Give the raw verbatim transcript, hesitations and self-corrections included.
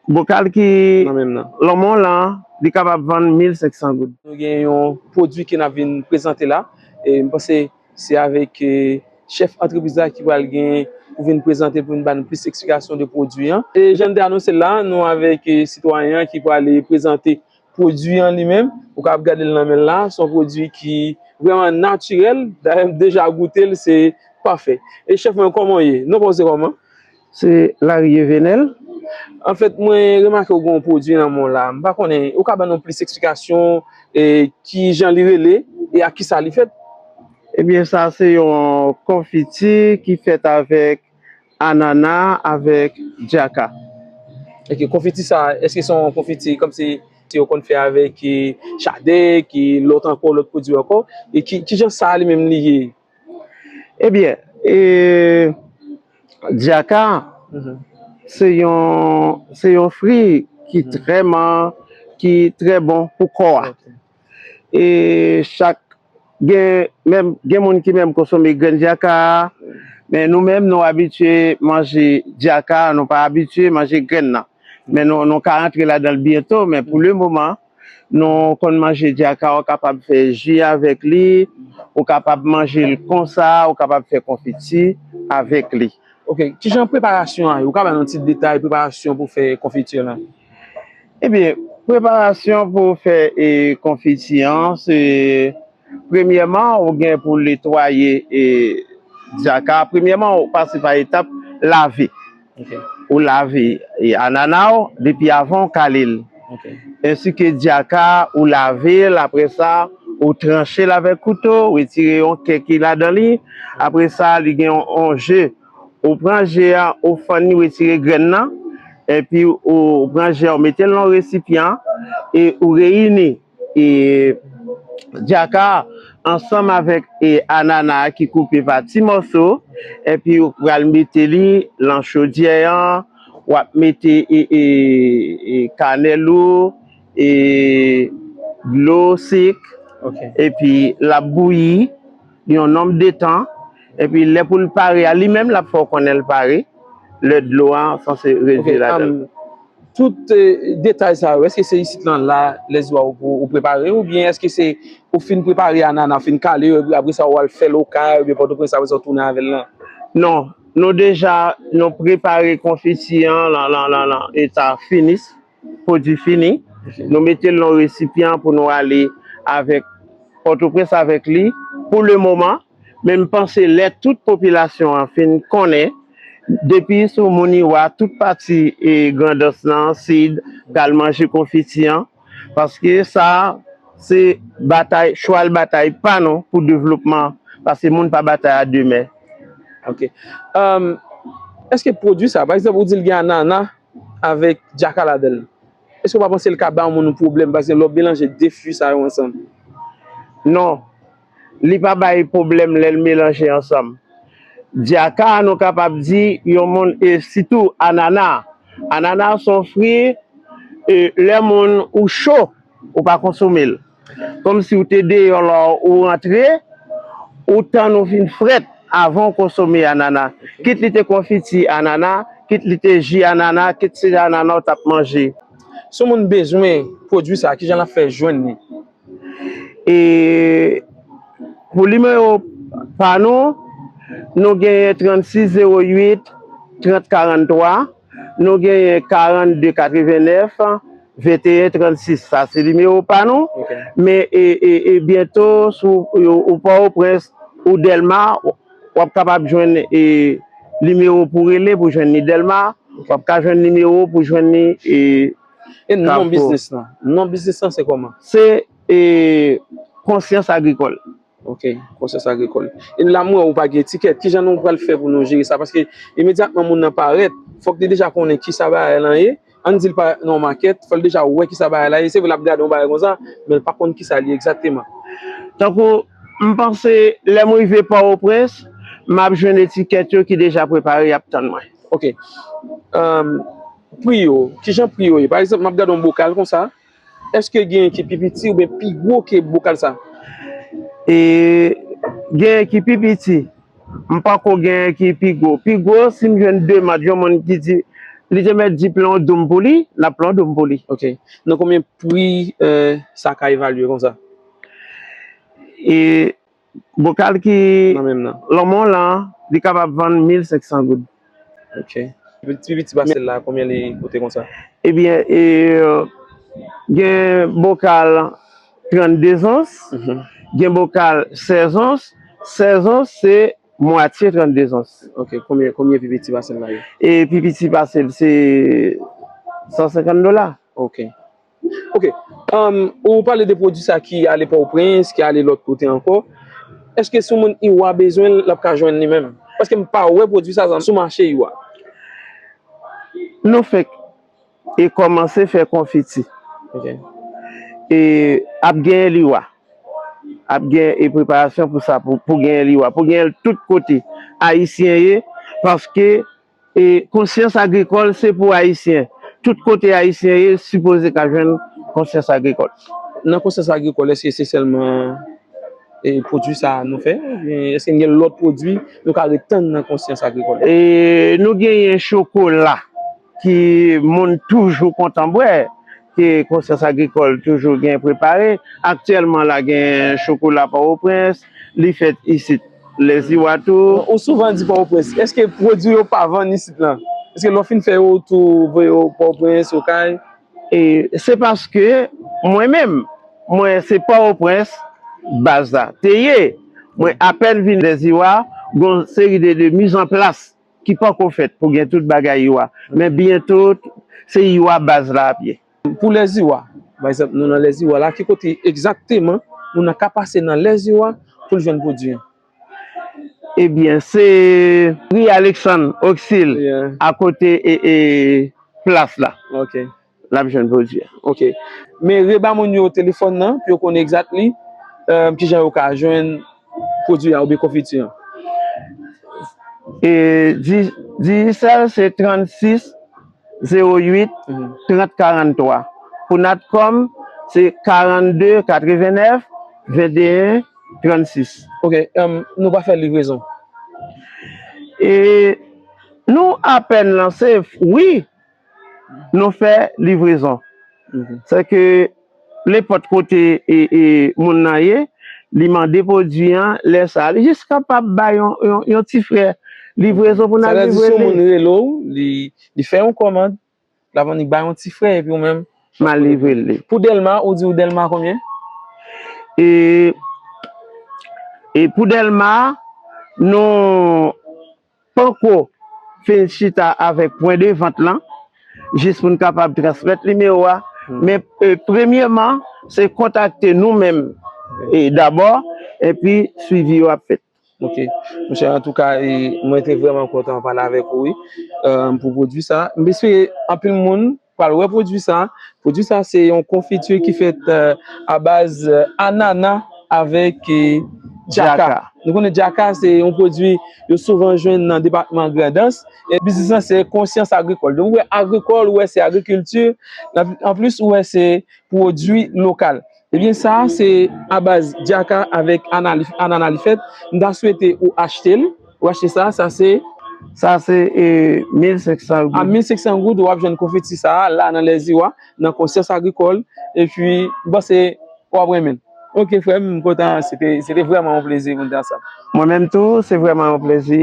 Bokal ki nan men m nan, lanmò lan, li kapab vann mil senk san goud. Nou gen yon pwodui ke n ap vin prezante la. E m panse se avèk e, chèf antrepriz la ki pral gen pou vin prezante pou vin ba nou plis eksplikasyon de pwodui an. E jan n te anonse l la, nou avèk e, sitwayen an ki pral prezante pwodui an li menm. Ou kapab gade l nan men l la. Se yon pwodui ki vrèman natirèl. Dayè, m deja goute l, se pafè. E chèf mwen, kòman w ye? Non pa w se kòman? Se Larue Venel. Anfèt, mwen remake w gen yon pwodui nan men w la. M pa konnen, ou ka ban nou plis eksplikasyon e ki jan li rele e ak kisa li fèt? Ebyen, sa se yon konfiti ki fèt avèk anana, avèk dyaka. Ok, konfiti sa, èske se yon konfiti kòmsi yo konn fè avèk e, chadèk e lòt ankò, lòt pwodui ankò? E ki, ki jan sa li menm li ye? Ebyen, e, dyaka, se yon, se yon fri ki trè man, ki trè bon pou kò a. E chak, gen, menm, gen moun ki menm konsome grenn dyaka a, men nou menm, nou abitye manje dyaka a, nou pa abitye manje grenn nan. Men nou, nou ka rantre ladan l byento, men pou le moman, nou konn manje dyaka, ou kapab fè ji avèk li, ou kapab manje l konsa, ou kapab fè konfiti avèk li. Ok, kijan preparasyon an ye? Ou ka ban nou ti detay preparasyon pou fè konfiti lan? Ebyen, preparasyon pou fè e, konfiti an, se premyèman, ou gen pou netwaye e, dyaka. Premyèman, ou pase pa etap lave. Ou lave e, anana w depi avan w kale l. Ensi ke dyaka, ou lave l, apre sa, ou tranche l avèk kouto, ou retire yon kè ki ladan li. Apre sa, li gen yon, yon je. Ou pran je a, ou fann li, ou retire grenn nan, epi ou, ou pran je a, ou mete l nan yon resipyan, e ou reyini e, dyaka a ansanm avèk e, anana a ki koupe pa ti mòso, epi ou pral mete li nan chodyè an, w ap mete e, e, e, kanèl ou, e, dlo, sik, epi l ap bouyi yon nonb de tan, epi lè pou l pare a, li menm l ap fè w konnen l pare, lè dlo a sanse redui ladan l. Tout e, detay sa yo, èske se isit lan la, lèzwa ou, ou prepare, oubyen èske se ou fin prepare anana, fin kale yo, epi apre sa ou al fè l okay, oubyen Pòtoprens, apre sa ou tounen avè l lan? Non, nou deja, nou prepare konfiti an lan, lan, lan, lan eta finis, pwodui fini. Nou mete l nan resipyan pou nou ale avèk Pòtoprens avèk li pou le moman. Men m panse lè tout popilasyon an fin konnen, depi sou Mouniwa, tout pati e, Grandans lan, Sid, pral manje konfiti an, paske sa se batay, chwal batay pa nou pou devlopman, paske moun pa batay a de men. Ok. Èske pwodui sa, pa egzanp, ou di l gen anana avèk dyaka ladan l, èske w pa panse l ka ba yon moun yon pwoblèm, paske lè w melanje de fwi sa yo ansanm? Non, li pa bay pwoblèm lè l melanje ansanm. Dyaka a, nou kapab di, yon moun, e sitou anana. Anana se yon fwi, e lè moun ou cho, ou pa konsome l. Kòmsi ou te deyò la, ou rantre, ou tann ou fin frèt avan w konsome anana. Kit li te konfiti anana, kit li te ji anana, kit se anana w t ap manje. Si yon moun bezwen pwodui sa, kijan l ap fè jwenn li? E pou nimewo pa nou, nou genyen trannsis zewo uit, trant karanntwa, nou genyen karannde katrevennnèf, venteyen trannsis. Sa se nimewo pa nou. Men e, e, e byento, si w, ou Pòtoprens, ou Dèlma, w ap kapab jwenn e, nimewo pou rele pou jwenn ni Dèlma, w ap ka jwenn nimewo pou jwenn ni e, E non biznis lan? Non biznis lan se kòman? Se e, Konsyans Agrikòl. Ok, Konsyans Agrikòl. E la m wè ou pa gen etikèt. Kijan nou pral fè pou nou jere sa? Paske imedyatman moun nan parèt, fòk li deja konnen kisa bagay lan ye. Ann di l parèt nan yon makèt, fò l deja wè kisa bagay la ye. Se vre l ap gade yon bagay konsa, men l pa konn kisa li ye egzakteman. Tankou, m panse, lè m rive Pòtoprens, m ap jwenn etikèt yo ki deja prepare, y ap tann mwen. Ok. Pri yo, kijan pri yo ye? Pa egzanp, m ap gade yon bokal konsa, èske gen ki pi piti oubyen pi gwo ke bokal sa? E gen ki pi piti. M pako gen ki pi gwo. Pi gwo, si m jwenn demann yon moun ki di, Li te mèt di plen yon doum pou li, n ap plen yon doum pou li. Ok. Nan konbyen pri, euh, sa ka evalye konsa? E bokal ki nan men m nan, lanmò lan, li kapab vann mil senk san goud. Ok. Pi piti pasèl la, konbyen li koute konsa? Ebyen, e, gen bokal trannde zons, gen bokal sèz zons. Sèz zons se mwatye trannde zons. Ok, konbyen, konbyen pi piti pasèl la ye? E pi piti pasèl se san senkant dola. Ok. Ok. Um, ou pale de pwodui sa ki ale Pòtoprens, ki ale lòt kote ankò. Èske si yon moun Iwa bezwen l, l ap ka jwenn li menm? Paske m pa wè pwodui sa sou mache Iwa. Nou fenk e kòmanse fè konfiti. Ok. E ap genyen Iwa. Ap gen e preparasyon pou sa, pou, pou genyen Iwa, pou genyen l tout kote Ayisyen ye, paske e konsyans agrikòl se pou Ayisyen. Tout kote Ayisyen ye, sipoze ka jwenn konsyans agrikòl. Nan konsyans agrikòl, èske se sèlman e pwodui sa nou fè? Oubyen èske gen lòt pwodui nou ka ret tann nan konsyans agrikòl? E nou genyen chokola ki moun toujou kontan bwè, ke konsyans agrikòl toujou gen prepare. Aktyèlman la, gen chokola Pòtoprens, li fèt isit Lèziwa tou. Ou souvan di Pòtoprens, èske pwodui yo pa vann isit lan? Èske lè w fin fè yo, ou tou voye yo Pòtoprens, Okay? E se paske mwen menm, mwen se Pòtoprens baz la te ye. Mwen apèn vin Lèziwa, gon seri de, de mizanplas ki poko fèt pou gen tout bagay Iwa. Men byento, se Iwa baz la ap ye. Pou Lèziwa, pa egzanp, nou nan Lèziwa la, ki kote egzakteman moun nan ka pase nan Lèziwa pou l jwenn pwodui an? Ebyen, se ri Aleksann Oksil, akote e, e plas la. Ok. L ap jwenn pwodui a. Ok. Men reba moun yo telefòn nan pou yo konnen exactly, euh, kijan yo ka jwenn pwodui a oubyen konfiti an. E Di-, Digicel se trannsis zewo uit trant karanntwa. Pou Natcom, se karannde katrevennnèf venteyen trannsis. Ok, um, nou pa fè livrezon? E nou apèn lanse, wi, nou fè livrezon. Se ke nenpòt kote e, e moun nan ye, li mande pwodui an, lè sa a, li jis kapab bay yon, yon, yon ti frè livrezon pou n al livre li. Sa vle di si yon moun rele w, li, li fè yon kòmand, l ap annik bay yon ti frè, epi ou menm, m al livre li. Pou Dèlma, ou di w Dèlma konbyen? E, e pou Dèlma, nou panko fin chita avèk pwen de vant lan, jis pou n kapab transmèt nimewo a. Men, e, premyèman, se kontakte nou menm, e, dabò, epi swivi yo ap fèt. Ok. Monchè, antouka, e, mwen te vrèman kontan pale avèk ou, wi, e, pou pwodui sa. M espere anpil moun pral wè pwodui sa. Pwodui sa, se yon konfiti ki fèt, e, a baz, e, anana avèk, e, djaka. Djaka. Nou konnen djaka, se yon pwodui yo souvan jwenn nan depatman Grandans. E biznis lan, se konsyans agrikòl. Donk, ou wè agrikòl, ou wè se agrikilti. Anplis, ou wè se pwodui lokal. Ebyen, sa a se a baz djaka avèk anali-, anana li fèt. M ta swete ou achte l. Ou achte sa, sa se, sa se, e, mil senk san goud. A mil senk san goud, w ap jwenn konfiti sa a la nan Lèziwa, nan konsyans agrikòl. Epi, m panse w ap renmen l. Ok, frè m, m kontan. Se te, se te vrèman yon plezi pou n te ansanm. Mwen menm tou, se vrèman yon plezi.